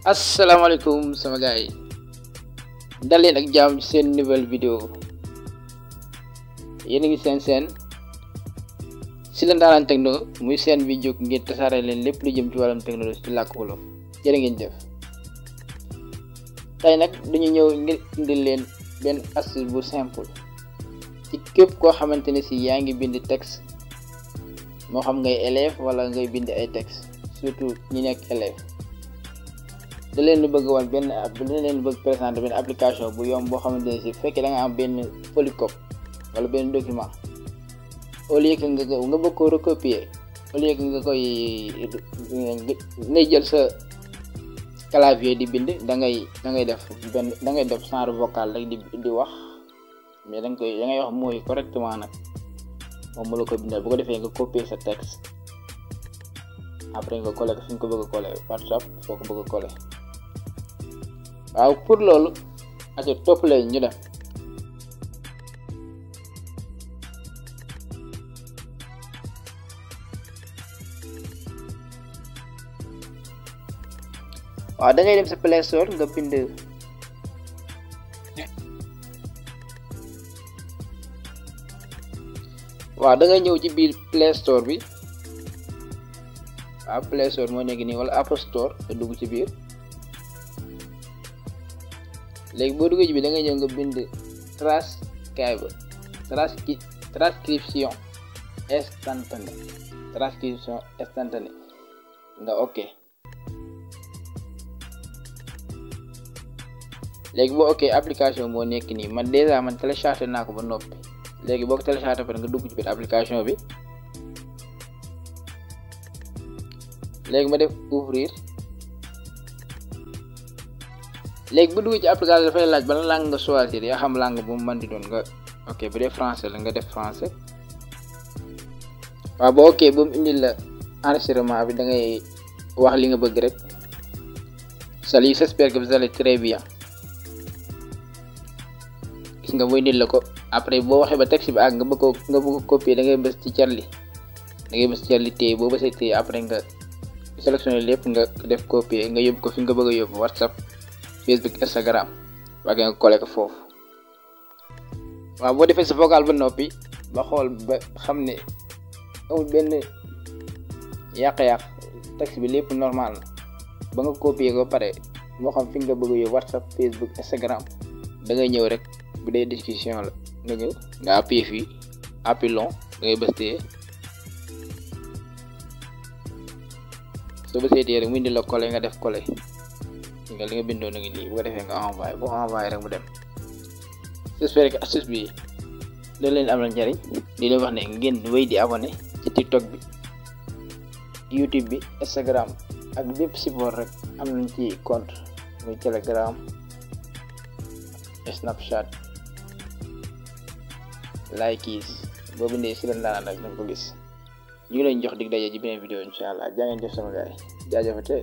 Assalamualaikum sama gaay dal leen ak jàmm ci seen nouvelle vidéo yéen a ngi seen setaanal techno muy seen bi jóg ngir tasaare leen lépp lu jëm ci wàllum technologie ci làkk wolof jërë ngeen jëf. tey nag dañu ñëw ngir indil leen benn astuce bu simple ci képp koo xamante ne si yaa ngi bind texte moo xam ngay élève wala ngay bind ay texte surtout ñi nekk élève. da leen bëgg wal benn da leen bëgg présenter benn application bu yomb boo xamante ne si fekkee da nga am benn polycope wala benn document au lieu que nga bëgg ko recopier au lieu que nga koy ngay jël sa clavier di bind da ngay def genre vocal rek di wax mais da ngay wax mooy correctement nag moom mu la ko bindal bu ko defee nga copier sa texte après nga coller ko fi nga ko bëgg a coller WhatsApp foo ko bëgg a coller. waaw pour loolu aca topp leen ñu dem. waaw da ngay dem sa Play Store nga bind waaw da ngay ñëw ci biir Play Store bi. waaw Play Store moo nekk nii wala Apple Store nga dugg ci biir. léegi boo duggee ci biir da ngay ñëw nga bind transcription instantanée nga ok. léegi boo ok application moo nekk nii man déjà man téléchargé naa ko ba noppi. léegi boo ko téléchargé pare nga dugg ci biir application bi. léegi ma def ouvrir. léegi bu dugg ci application dafay laaj ban langue nga choisir yaa xam langue bu mu mën di doon nga ok bu dee français la nga def français. waaw boo ok ba mu indil la enregistrement bi da ngay wax li nga bëgg rek. salut, j'espère que vous allez très bien. gis nga mu indil la ko après boo waxee ba texte bi ak nga bëgg ko copier da ngay bës ci carli téye boo bësee téye après nga sélectionné lépp nga def copier nga yóbbu ko fi nga bëgg a yóbbu WhatsApp, Facebook, Instagram waa nga collé ko foofu. waaw boo defee sa vocal ba noppi ba xool ba xam ne amul benn yàq-yàq texte bi lépp normal na ba nga copier ko pare moo xam fi nga bëgg a yóbbu WhatsApp, Facebook, Instagram da ngay ñëw rek bu dee discussion la nga ñëw nga appuyer fii appui long da ngay bës téye soo bësee téye rek mu indi la collé nga def collé. nga li nga bindoon ngi nii bu ko defee nga envoyé boo envoyé rek mu dem. j'espère que astuce bi da leen am na njariñ di leen wax ne ngeen wéy di abonné ci TikTok bi, YouTube bi, Instagram ak bépp support rek am nañ ci compte muy Telegram, Snapchat, Likes boo bindee setaanal rek dañ ko gis. ñu ngi leen jox dig daje ci beneen vidéo inshàllah jaa ngeen jëf sama gaay jaajëfate.